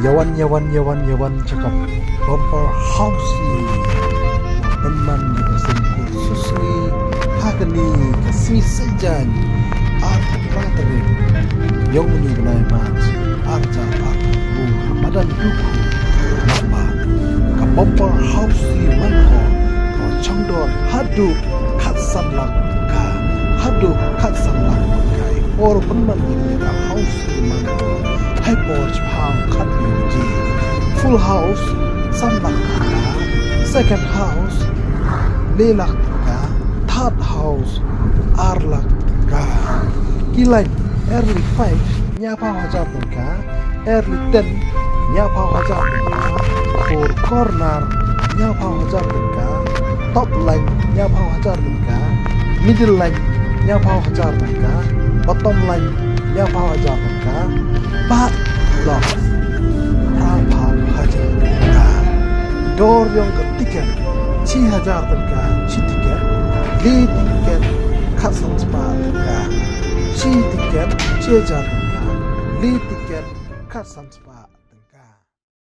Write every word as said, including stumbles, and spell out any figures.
Ïawan, ïawan, ïawan, ïawan sha ka bumper housie. Pynman ïa ka seng kur shisngi ha kane ka sngi Saitjaiñ arphew phra tarik jong une u bnai March arhajar arphew hynriew ha madan Dukhu. Naba ka bumper housie man ho ka shong dor haduh khatsan lak tyngka, haduh khatsan lak tyngka. Por pynman ïa ka housie man ho, ha i por shiphew khatwei baje. Full house san lak tyngka, second house le lak tyngka, third house ar lak tyngka. Ki line, early five hynñiewphew hajar tyngka, early ten hynñiewphew hajar tyngka, four corner hynñiewphew hajar tyngka, top line hynñiewphew hajar tyngka, middle line hynñiewphew hajar tyngka, bottom line hynñiewphew hajar tyngka, bad last phra phew hajar tyngka. Dor jong ka tiket shi hajar tyngka shi tiket, le tiket khatsan spah tyngka, shi tiket shi hajar tyngka, le tiket khatsan spah